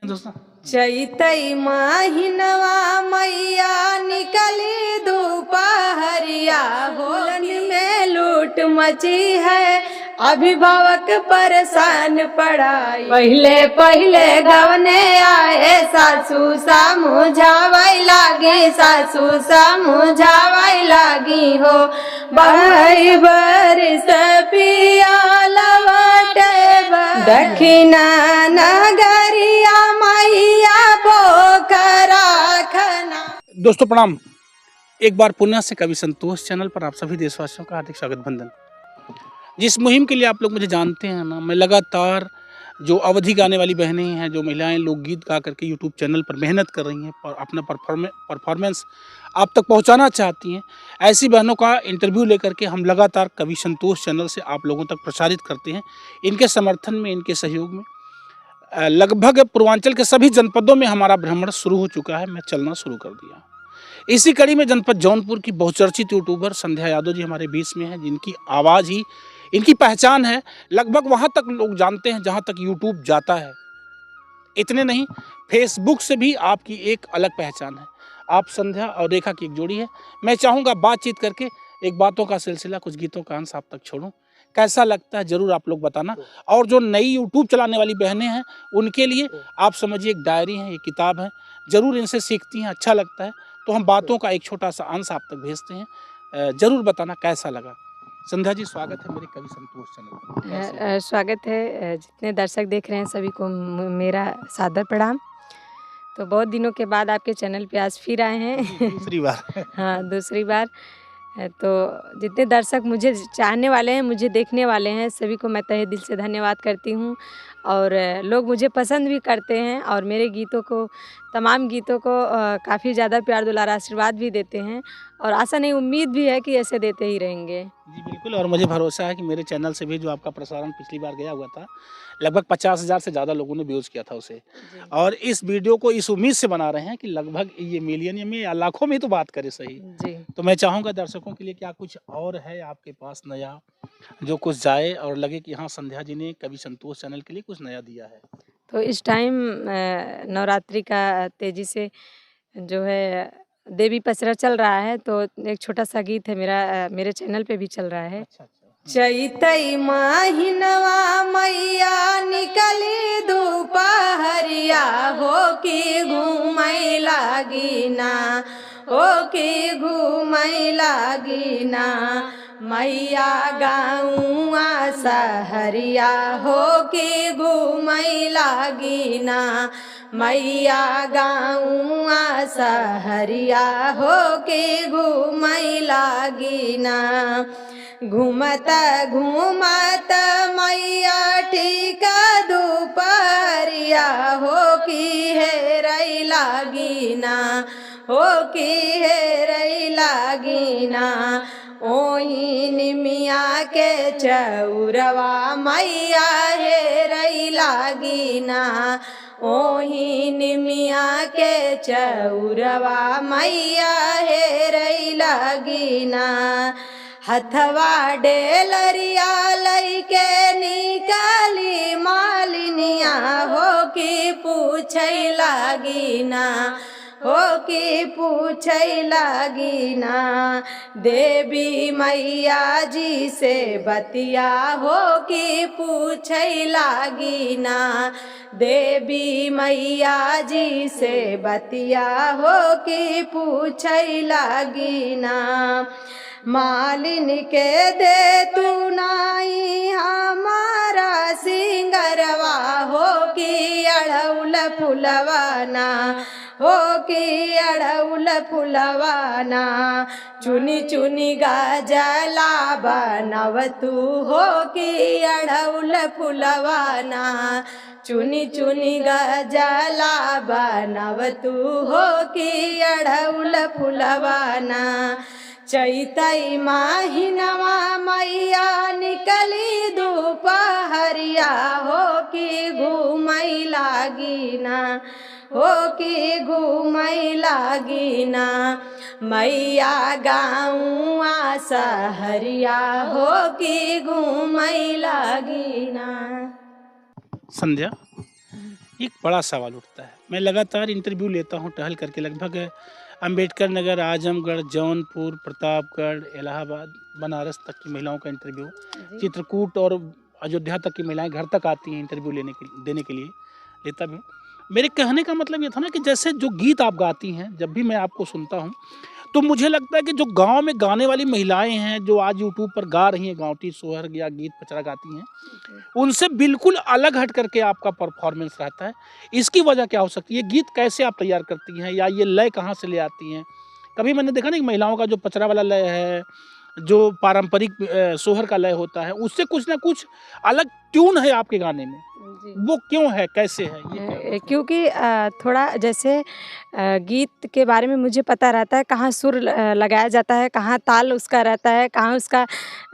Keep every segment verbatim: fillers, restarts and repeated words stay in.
दोस्तों, चैतई महिनवा मैया निकली दुपहरिया, होलन में लूट मची है, अभिभावक परेशान पढ़ाई। पहिले पहिले गवने आए, सासू समझावै लागी, सासू समझावै लागी हो। बाई बरिस पिया लवटे बा दक्षिणा नगरिया, मैया पोखरा खना। दोस्तों प्रणाम, एक बार पुनः से कवि संतोष चैनल पर आप सभी देशवासियों का हार्दिक स्वागत, वंदन। जिस मुहिम के लिए आप लोग मुझे जानते हैं ना, मैं लगातार जो अवधी गाने वाली बहनें हैं, जो महिलाएं लोकगीत गा करके YouTube चैनल पर मेहनत कर रही हैं, पर अपना परफॉर्मे-, परफॉर्मेंस आप तक पहुंचाना चाहती हैं, ऐसी बहनों का इंटरव्यू लेकर के हम लगातार कवि संतोष चैनल से आप लोगों तक प्रसारित करते हैं। इनके समर्थन में, इनके सहयोग में, अ, लगभग पूर्वांचल के सभी जनपदों में हमारा भ्रमण शुरू हो चुका है, मैं चलना शुरू कर दिया। इसी कड़ी में जनपद जौनपुर की बहुचर्चित यूट्यूबर संध्या यादव जी हमारे बीच में हैं, जिनकी आवाज़ ही इनकी पहचान है। लगभग वहाँ तक लोग जानते हैं जहाँ तक YouTube जाता है। इतने नहीं, Facebook से भी आपकी एक अलग पहचान है। आप संध्या और रेखा की एक जोड़ी है। मैं चाहूँगा बातचीत करके एक बातों का सिलसिला, कुछ गीतों का अंश आप तक छोड़ूं। कैसा लगता है, ज़रूर आप लोग बताना। हम्म। और जो नई YouTube चलाने वाली बहनें हैं, उनके लिए हम्म। आप समझिए एक डायरी है, एक किताब है, ज़रूर इनसे सीखती हैं, अच्छा लगता है। तो हम बातों हम्म। का एक छोटा सा अंश आप तक भेजते हैं, अ, ज़रूर बताना कैसा लगा। संध्या जी, स्वागत है मेरे कवि संतोष चैनल पर। अ, कैसे हैं? अ, स्वागत है, अ, जितने दर्शक देख रहे हैं सभी को म-, मेरा सादर प्रणाम। तो बहुत दिनों के बाद आपके चैनल पे आज फिर आए हैं। जी, दूसरी बार। हाँ, दूसरी बार। अ, तो जितने दर्शक मुझे चाहने वाले हैं, मुझे देखने वाले हैं, सभी को मैं तहे दिल से धन्यवाद करती हूँ। और, अ, लोग मुझे पसंद भी करते हैं और मेरे गीतों को, तमाम गीतों को, अ, काफ़ी ज़्यादा प्यार, दुलार, आशीर्वाद भी देते हैं। और आशा नहीं, उम्मीद भी है कि ऐसे देते ही रहेंगे। जी, बिल्कुल, और मुझे भरोसा है कि मेरे चैनल से भी जो आपका प्रसारण पिछली बार गया हुआ था, लगभग पचास हज़ार से ज़्यादा लोगों ने व्यूज़ किया था उसे। जी। और इस वीडियो को इस उम्मीद से बना रहे हैं कि लगभग ये मिलियन में या लाखों में ही तो बात करे सही। जी। तो मैं चाहूँगा दर्शकों के लिए क्या कुछ और है आपके पास नया, जो कुछ जाए और लगे कि हाँ, संध्या जी ने कवि संतोष चैनल के लिए कुछ नया दिया है? तो इस टाइम, अ, नवरात्रि का तेजी से जो है देवी पचरा चल रहा है, तो एक छोटा सा गीत है मेरा, अ, मेरे चैनल पे भी चल रहा है। अच्छा, अच्छा। चैतई महिनवा मैया निकली दुपहरिया, हो कि घूमै लागी ना, हो कि घूमै लागी ना। मैया गाउँ सहरिया, हो कि घूमै लागी ना। मैया गाउँ सहरिया, हो कि घूमै लागी ना। घूमत घूमत मैया ठीक दुपहरिया, हो कि हेरै लागी ना, हो कि हेरै लागी ना। ओही निमिया के चौरवा मैया हेरै लागी ना, ओही निमिया के चौरवा मैया हेरै लागी ना। हथवा डेलरिया लैके निकली मालिनिया, हो कि पूछै लागी ना, हो कि पूछै लागी ना। देवी मैया जी से बतिया, हो कि पूछै लागी ना। देवी मैया जी से बतिया, हो कि पूछै लागी ना। मालिन के दे तू नाई हमारा सिंगरवा, हो कि अड़हुल फुलवा ना, हो कि अड़हुल फुलवा ना। चुनी चुनी गजला बनव तू, हो कि अड़हुल फुलवा ना। चुनी चुनी गजला बनव तू, हो कि अड़हुल फुलवा ना। चैतई महिनवा मैया निकली दुपहरिया, हो कि घूमै लागी ना, हो कि घूमै लागी ना। मैया गाउँ सहरिया, हो कि घूमै लागी ना। संध्या, एक बड़ा सवाल उठता है। मैं लगातार इंटरव्यू लेता हूँ टहल करके, लगभग अंबेडकर नगर, आजमगढ़, जौनपुर, प्रतापगढ़, इलाहाबाद, बनारस तक की महिलाओं का इंटरव्यू, जी। चित्रकूट और अयोध्या तक की महिलाएं घर तक आती हैं इंटरव्यू लेने के, देने के लिए, लेता भी हूँ। मेरे कहने का मतलब ये था ना कि जैसे जो गीत आप गाती हैं, जब भी मैं आपको सुनता हूँ, तो मुझे लगता है कि जो गांव में गाने वाली महिलाएं हैं, जो आज YouTube पर गा रही हैं गांवटी सोहर या गीत पचरा गाती हैं, उनसे बिल्कुल अलग हट करके आपका परफॉर्मेंस रहता है। इसकी वजह क्या हो सकती है? गीत कैसे आप तैयार करती हैं या ये लय कहाँ से ले आती हैं? कभी मैंने देखा ना कि महिलाओं का जो पचरा वाला लय है, जो पारंपरिक, अ, सोहर का लय होता है, उससे कुछ ना कुछ अलग ट्यून है आपके गाने में। जी। वो क्यों है, कैसे है, ये क्या अ, क्योंकि, अ, थोड़ा जैसे, अ, गीत के बारे में मुझे पता रहता है, कहाँ सुर ल-, अ, लगाया जाता है, कहाँ ताल उसका रहता है, कहाँ उसका,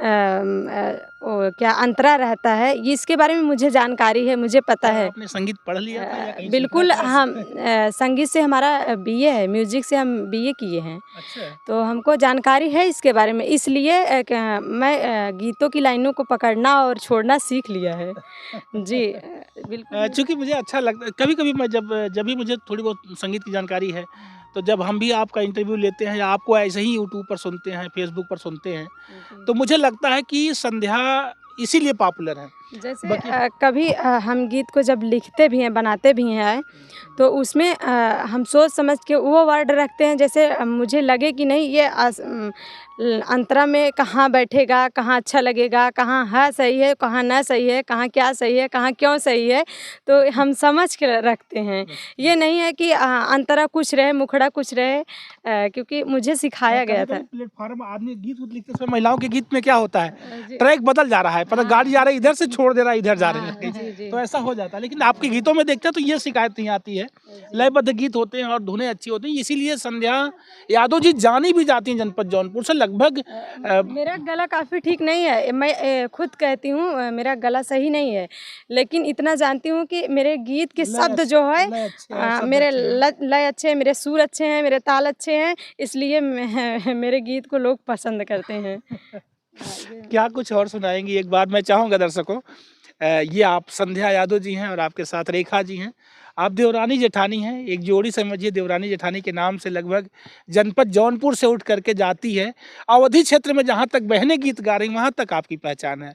अम, अ, ओ, क्या अंतरा रहता है, ये इसके बारे में मुझे जानकारी है, मुझे पता क्या है। आपने संगीत पढ़ लिया था या अ, कहीं बिल्कुल, सीखा था? हम, अ, संगीत से हमारा, अ, बीए है, म्यूजिक से हम बीए किए हैं। अच्छा। तो हमको जानकारी है इसके बारे में, इसलिए, अ, क-, मैं, अ, गीतों की लाइनों को पकड़ना और छोड़ना सीख लिया है। जी, अ, बिल्कुल। अ, चूँकि मुझे अच्छा लगता है, कभी-कभी मैं जब, जब भी मुझे थोड़ी बहुत संगीत की जानकारी है, तो जब हम भी आपका इंटरव्यू लेते हैं या आपको ऐसे ही YouTube पर सुनते हैं, Facebook पर सुनते हैं, जी। तो मुझे लगता है कि संध्या इसीलिए पॉपुलर है। जैसे, बाकी अ, कभी, अ, हम गीत को जब लिखते भी हैं, बनाते भी हैं, तो उसमें, अ, हम सोच समझ के वो वर्ड रखते हैं, जैसे, अ, मुझे लगे कि नहीं, ये अस-, उम, ल-, अंतरा में कहाँ बैठेगा, कहाँ अच्छा लगेगा, कहाँ हाँ सही है, कहाँ ना सही है, कहाँ क्या सही है, कहाँ क्यों सही है, तो हम समझ के रखते हैं। ये नहीं है कि, अ, अंतरा कुछ रहे, मुखड़ा कुछ रहे, अ, क्योंकि मुझे सिखाया हाँ, गया कभी-कभी था। प्लेटफॉर्म आदमी गीत उत लिखते समय महिलाओं के गीत में क्या होता है, अ, जी। ट्रैक बदल जा रहा है, पता हाँ। गाड़ी जा रही है इधर से, छोड़ दे रहा है इधर जा रही हाँ, है। जी, जी। तो ऐसा हो जाता है, लेकिन आपके गीतों में देखते हैं तो ये शिकायत नहीं आती है। जी। लयबद्ध गीत होते हैं और धुनें अच्छी होती हैं, इसीलिए संध्या यादव जी जानी भी जाती हैं जनपद जौनपुर से लगभग, अ, अ, मेरा गला काफ़ी ठीक नहीं है, मैं, अ, खुद कहती हूँ, अ, मेरा गला सही नहीं है, लेकिन इतना जानती हूँ कि मेरे गीत के लय शब्द अच्छे, जो है, लय अच्छे हैं, अ, शब्द मेरे अच्छे हैं। ल-, लय अच्छे हैं, मेरे सुर अच्छे हैं, मेरे ताल अच्छे हैं, इसलिए मैं, मेरे गीत को लोग पसंद करते हैं। क्या कुछ और सुनाएंगी? एक बार मैं चाहूँगा दर्शकों, अ, ये आप संध्या यादव जी हैं और आपके साथ रेखा जी हैं। आप देवरानी जेठानी हैं, एक जोड़ी समझिए, देवरानी जेठानी के नाम से लगभग जनपद जौनपुर से उठ करके जाती है। अवधी क्षेत्र में जहाँ तक बहनें गीत गा रही, वहाँ तक आपकी पहचान है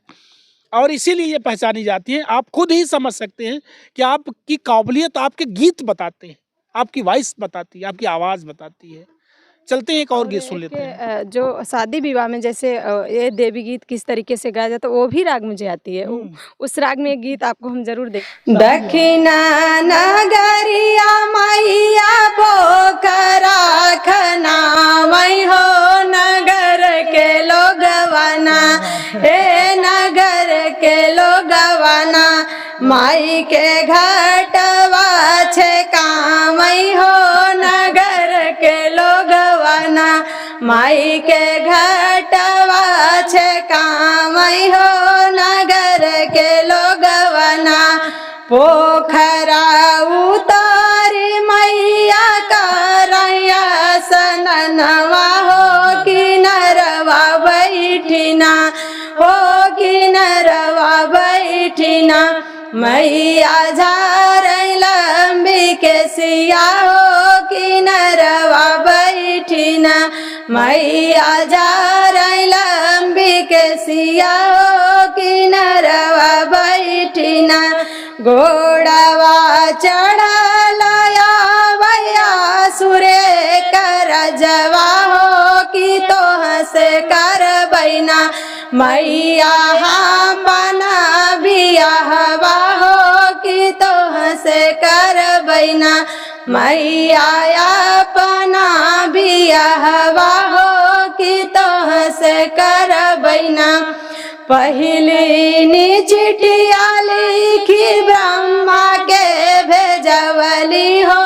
और इसीलिए ये पहचानी जाती हैं। आप खुद ही समझ सकते हैं कि आपकी काबिलियत आपके गीत बताते हैं, आपकी वॉइस बताती है, आपकी आवाज़ बताती है। चलते हैं, एक और और गीत सुन एक, लेते हैं। अ, जो शादी विवाह में जैसे, अ, ये देवी गीत किस तरीके से गाया जाता है, वो भी राग मुझे आती है। उ-, हम्म। उस राग में एक गीत आपको हम जरूर दें। दक्षिणा नगरिया मैया पोखरा खनावै हो नगर के लोगवना, हे नगर के लोगवना, माई के घटवा छेकावै हो नगर के लोगवना, माई के घटवा छेकावै हो नगर के लोगवना। पोखरा उतारी मैया करैया सननवा हो किनरवा बैठिना, हो किनरवा बैठिना। मैया झारै लंबी केसिया हो किनरवा बैठिना, मैया झारै लंबी केसिया हो किनरवा बैठिना। गोड़वा चढ़ल आवै असुरे करजवा हो कि तोह से करबैना। मैया अपना बियाहवा हो कि तोह से करबैना। मैया अपना बियाहवा हो कि तोह से करबैना। पहिली नी चिठिया लिखी ब्रह्मा के भेजवली हो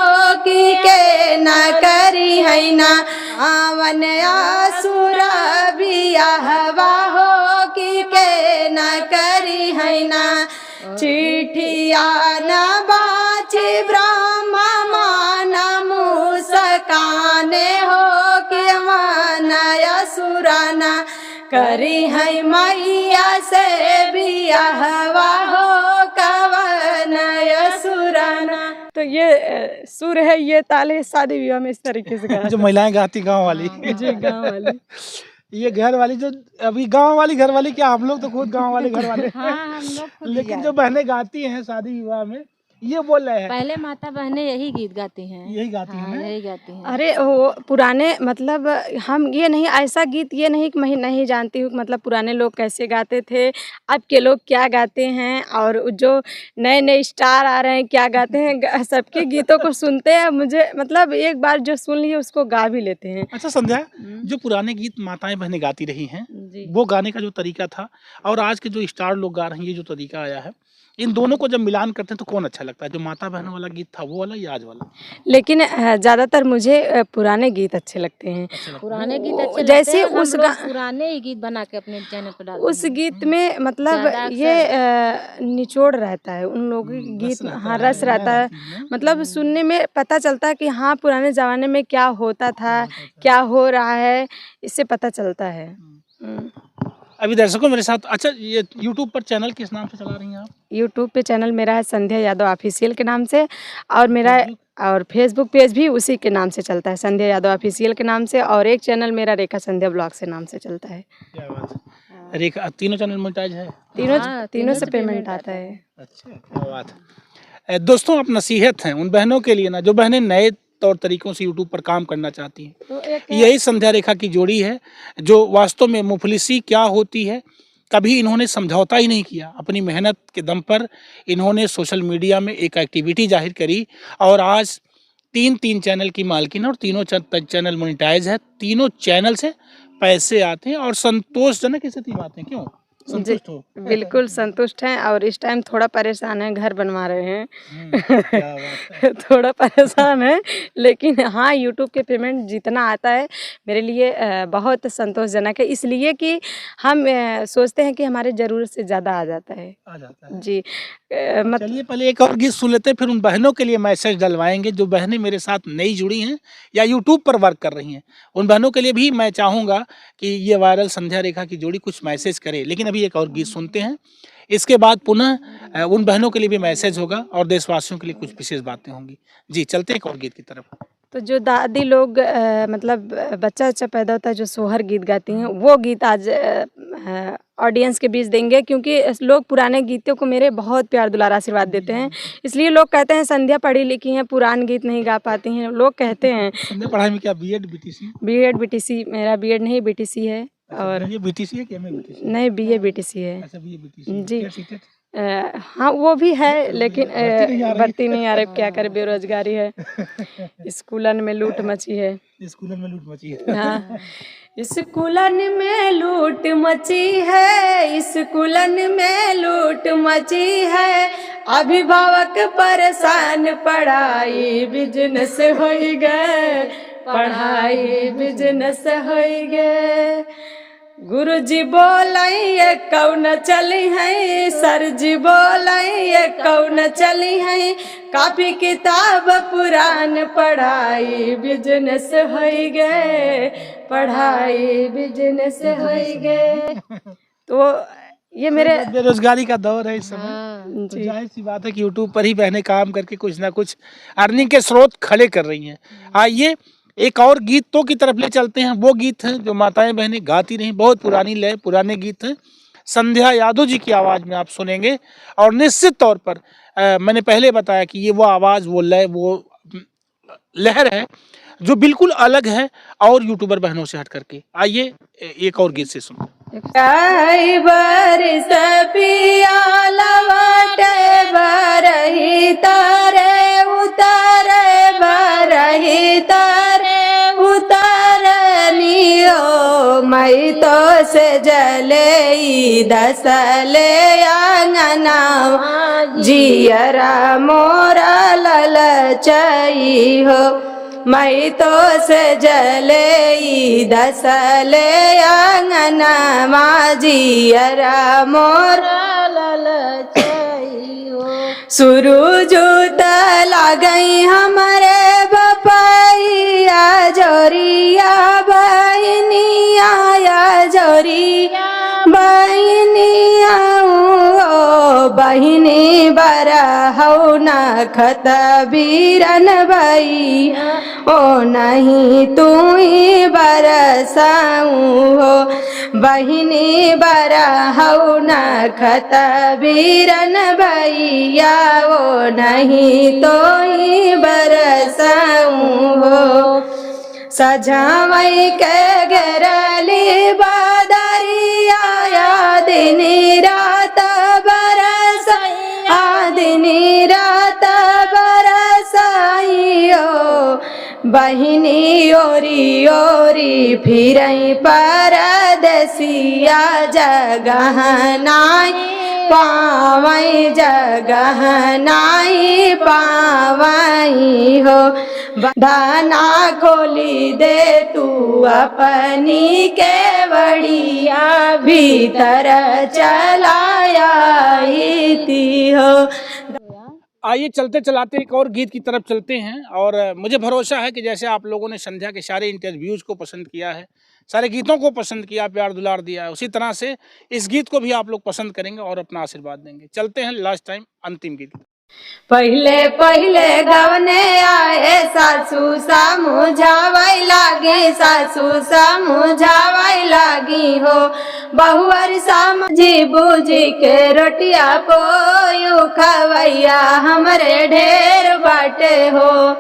कि के न करिहैना। आवन असुर बियाहवा हो कि के न करिहैना। चिठिया न बाची ब्रह्मा मन मुसकाने हो कि मन असुर न करिहै मैया से बियाहवा हो कवन असुर न। ये, अ, सुर है, ये ताल है, शादी विवाह में इस तरीके से गाया जो जाता है। महिलाएं गाती गाँव वाली। हाँ, जी, गाँव वाली। ये घर वाली जो, अभी गाँव वाली घर वाली क्या, हम लोग तो खुद गाँव वाले घर वाले हैं। हाँ, हम लोग खुद ही लेकिन जो गाते हैं। बहनें गाती हैं शादी विवाह में, ये बोल रहे हैं। पहले माता बहनें यही गीत गाती हैं। यही गाती हाँ, हैं ना? यही गाती हैं। अरे, वो पुराने, मतलब, हम ये नहीं, ऐसा गीत ये नहीं कि मैं नहीं जानती हूँ कि, मतलब, पुराने लोग कैसे गाते थे, अब के लोग क्या गाते हैं, और जो नए-नए स्टार आ रहे हैं, क्या गाते हैं, ग-, सबके गीतों को सुनते हैं। मुझे, मतलब, एक बार जो सुन लिए, उसको गा भी लेते हैं। अच्छा संध्या, हम्म। जो पुराने गीत माताएं बहनें गाती रही हैं, जी। वो गाने का जो तरीका था और आज के जो स्टार लोग गा रहे हैं, ये जो तरीका आया है, इन दोनों को जब मिलान करते हैं, तो कौन अच्छा लगता है? जो माता बहनों वाला गीत था, वो वाला या आज वाला? लेकिन, अ, ज़्यादातर मुझे, अ, पुराने गीत अच्छे लगते हैं। अच्छा लगता है। पुराने गीत वो अच्छे जैसे लगते हैं, हम उस लोग गा-, पुराने ही गीत बना के अपने चैनल पर डालते उस हैं। गीत हम्म। में, मतलब, ज़्यादा ये, अक्सर अ, निचोड़ रहता है, उन लोगों की हम्म, रस गीत, रहता हाँ, है, रस रहता है। रहता है। हम्म। मतलब, हम्म। सुनने में पता चलता है कि हाँ, पुराने ज़माने में क्या होता था, क्या होता था। क्या हो रहा है, इससे पता चलता है। हम्म। हम्म। अभी दर्शकों, मेरे साथ, अच्छा, ये YouTube पर चैनल किस नाम से चला रही हैं आप? YouTube पे चैनल मेरा है संध्या यादव ऑफिशियल के नाम से, और मेरा Facebook? और Facebook पेज भी उसी के नाम से चलता है, संध्या यादव ऑफिशियल के नाम से, और एक चैनल मेरा रेखा संध्या ब्लॉग से नाम से चलता है। क्या बात है। हाँ। रेखा, तीनों चैनल मोनेटाइज है? तीनों, हाँ, तीनों तीनों से से पेमेंट पेमेंट आता आता है। है। अच्छा, क्या बात है। ए, दोस्तों, आप नसीहत हैं उन बहनों के लिए ना, जो बहनें नए तौर तरीकों से YouTube पर काम करना चाहती हैं। तो एक यही संध्या रेखा की जोड़ी है, जो वास्तव में मुफलिसी क्या होती है, कभी इन्होंने समझौता ही नहीं किया। अपनी मेहनत के दम पर इन्होंने सोशल मीडिया में एक एक्टिविटी जाहिर करी और आज तीन, तीन चैनल की मालकिन है और तीनों च-, चैनल मोनेटाइज है। तीनों चैनल से पैसे आते हैं और संतोषजनक स्थिति में आते हैं। क्यों? जी, संतुष्ट हो? बिल्कुल संतुष्ट हैं और इस टाइम थोड़ा परेशान हैं, घर बनवा रहे हैं। हम्म, क्या बात है। थोड़ा परेशान हैं, लेकिन हाँ, YouTube के पेमेंट जितना आता है, मेरे लिए, अ, बहुत संतोषजनक है, इसलिए कि हम, अ, सोचते हैं कि हमारे ज़रूरत से ज़्यादा आ जाता है। आ जाता है। जी। अ, मत- चलिए, पहले एक और गीत सुन लेते हैं, फिर उन बहनों के लिए मैसेज डलवाएंगे, जो बहनें मेरे साथ नई जुड़ी हैं या YouTube पर वर्क कर रही हैं। उन बहनों के लिए भी मैं चाहूँगा कि ये वायरल संध्या रेखा की जोड़ी कुछ मैसेज करे, लेकिन अभी एक और गीत सुनते हैं। इसके बाद पुनः, अ, उन बहनों के लिए भी मैसेज होगा और देशवासियों के लिए कुछ विशेष बातें होंगी। जी, चलते हैं एक और गीत की तरफ। तो जो दादी लोग, अ, मतलब, अ, बच्चा-उच्चा पैदा होता है, जो सोहर गीत गाती हैं, वो गीत आज, अ, अ, ऑडियंस के बीच देंगे, क्योंकि इस, लोग पुराने गीतों को मेरे बहुत प्यार दुलार आशीर्वाद देते हैं। इसलिए लोग कहते हैं, "संध्या पढ़ी लिखी हैं, पुरान गीत नहीं गा पाती हैं", लोग कहते हैं। संध्या पढ़ाई में क्या बीएड, बीटीसी? बीएड, बीटीसी, मेरा बीएड नहीं, बीटीसी है। अच्छा, और बीए बीटीसी है कि एमए बीटीसी? नहीं, बीए बीटीसी है। अच्छा, बीए बीटीसी है। जी। क्या सीटेट? अ, हाँ, वो भी है, नहीं, लेकिन, अ, भर्ती नहीं आ रही। भर्ती नहीं आ रही, क्या करे, बेरोजगारी है। स्कूलन में लूट मची है। स्कूलन में लूट मची है। हाँ। स्कूलन में लूट मची है, स्कूलन में लूट मची है, अभिभावक परेशान, पढ़ाई बिजनेस होई गए, पढ़ाई बिजनेस होई गए। गुरुजी बोलै ये कौन चली है, सर जी बोलै ये कौन चली है, कॉपी किताब पुरान, पढ़ाई बिजनेस होई गए, पढ़ाई बिजनेस होई गए। तो ये मेरे बेरोजगारी का दौर है इस समय। हाँ। तो जी। जाहिर सी बात है कि YouTube पर ही बहनें काम करके कुछ ना कुछ अर्निंग के स्रोत खड़े कर रही हैं। आइए, एक और गीतों की तरफ ले चलते हैं। वो गीत हैं जो माताएं बहनें गाती रहीं, बहुत पुरानी लय, पुराने गीत हैं। संध्या यादव जी की आवाज़ में आप सुनेंगे। और निश्चित तौर पर, अ, मैंने पहले बताया कि ये वो आवाज़, वो लय, वो लहर है जो बिल्कुल अलग है और यूट्यूबर बहनों से हट करके। आइए, ए-, एक और गीत से सुनो। कई बरिस पिया लवटे बरही तारे उतारे, बरही तारे उतारनी हो, मैं तो से जले ई दसले आंगनवा, जियरा मोरा ललचई हो। मैं तो से जले ई दसले आंगनवा, जियरा मोरा ललचई हो। सुरुज त लागई हमरे बपैया जोरिया बहिनिया, या जोरिया बहिनिया हो। बहिनी बरहौ नखत बीरन भैया, ओ नहीं तू ही बरसाऊ हो। बहिनी बरहौ नखत बीरन भैया, ओ नहीं तू ही बरसाऊ हो। सजावई के घेरली बदरिया, या दिन रात बरसैया, दिन रात बरसैयो। बहिनी ओरी ओरी फिरई परदेसिया, जगह नाई पावई, जगह नाई पावई हो। बंधना खोली दे तू अपनी केवड़िया, भीतर चला आईती हो। आइए, चलते चलाते एक और गीत की तरफ चलते हैं। और मुझे भरोसा है कि जैसे आप लोगों ने संध्या के सारे इंटरव्यूज को पसंद किया है, सारे गीतों को पसंद किया, प्यार दुलार दिया है, उसी तरह से इस गीत को भी आप लोग पसंद करेंगे और अपना आशीर्वाद देंगे। चलते हैं लास्ट टाइम अंतिम गीत। पहिले पहिले गवने आए सासू समुझावै लागी, सासू समुझावै लागी हो। बहुअर समझी बूझी के रोटिया पोयू खवैया हमरे ढेर बाटे हो।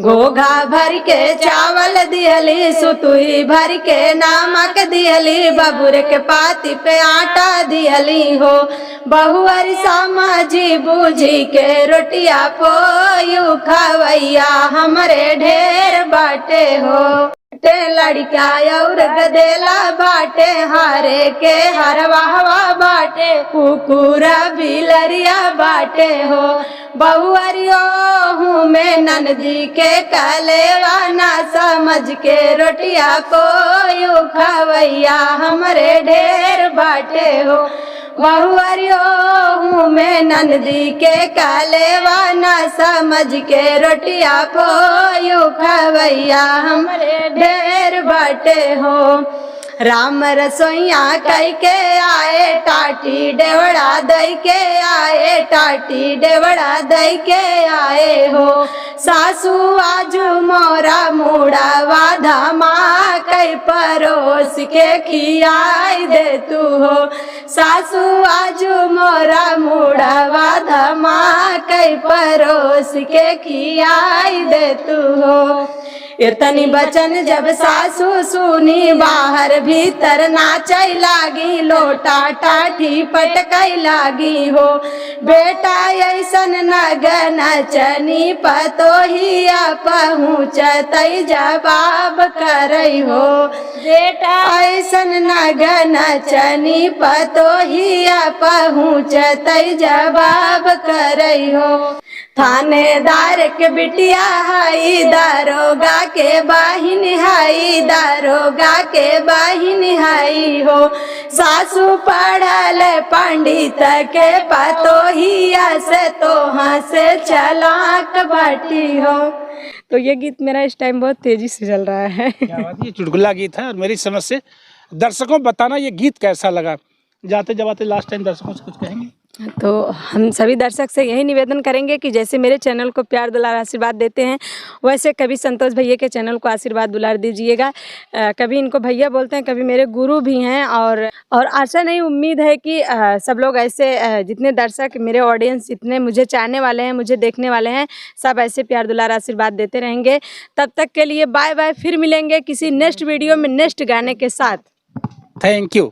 घोघा भर के चावल दिहली, सुतुई भर के नमक दिहली, बबुर के पाती पे आटा दिहली हो। बहुअर समझी बूझी के रोटिया पोयू खवैया हमरे ढेर बाटे हो। बाटे लड़का और गदेला बाटे, हारे के हरवाहवा बाटे, कुकुरा बिलरिया बाटे हो। बहुअरियो हूँ मैं ननदी के कलेवा, ना समझ के रोटिया पोयू खवैया हमरे ढेर बाटे हो। बहुअरियो हूँ मैं ननदी के कलेवा, ना समझ के रोटिया पोयू खवैया हमरे ढेर बाटे हो। राम रसोइया कई के आए, टाटी डेवड़ा दई के आए, टाटी डेवड़ा दई के आए हो। सासू आजू मोरा मुड़वा धमा कई परोस के खियाई दे तू हो। सासू आजू मोरा मुड़वा धमा कई परोस के खियाई दे तू हो। इतनी बचन जब सासू सुनी, बाहर भीतर नाचै लागी, लोटा टाठी पटकै लागी हो। बेटा ऐसन नगन चनी पतोहिया पहुँचतै जवाब करै हो। बेटा ऐसन नगन चनी पतोहिया पहुँचतै जवाब करै हो। थानेदार के बिटिया हई, दारोगा के बहिन हई, दारोगा के बहिन हई हो। सासू पढ़ल पंडित के पतोहिया से तोहा से चालाक बाटी हो। तो ये गीत मेरा इस टाइम बहुत तेजी से चल रहा है। क्या बात, ये चुटकुला गीत है और मेरी समझ से दर्शकों बताना ये गीत कैसा लगा। जाते जब आते लास्ट टाइम दर्शकों से कुछ कहेंगे? तो हम सभी दर्शक से यही निवेदन करेंगे कि जैसे मेरे चैनल को प्यार दुलार आशीर्वाद देते हैं, वैसे कभी संतोष भैया के चैनल को आशीर्वाद दुलार दीजिएगा। अ, कभी इनको भैया बोलते हैं, कभी मेरे गुरु भी हैं। और, और आशा नहीं, उम्मीद है कि, अ, सब लोग ऐसे, अ, जितने दर्शक, मेरे ऑडियंस, जितने मुझे चाहने वाले हैं, मुझे देखने वाले हैं, सब ऐसे प्यार दुलार आशीर्वाद देते रहेंगे। तब तक के लिए बाय बाय, फिर मिलेंगे किसी नेक्स्ट वीडियो में नेक्स्ट गाने के साथ। Thank you।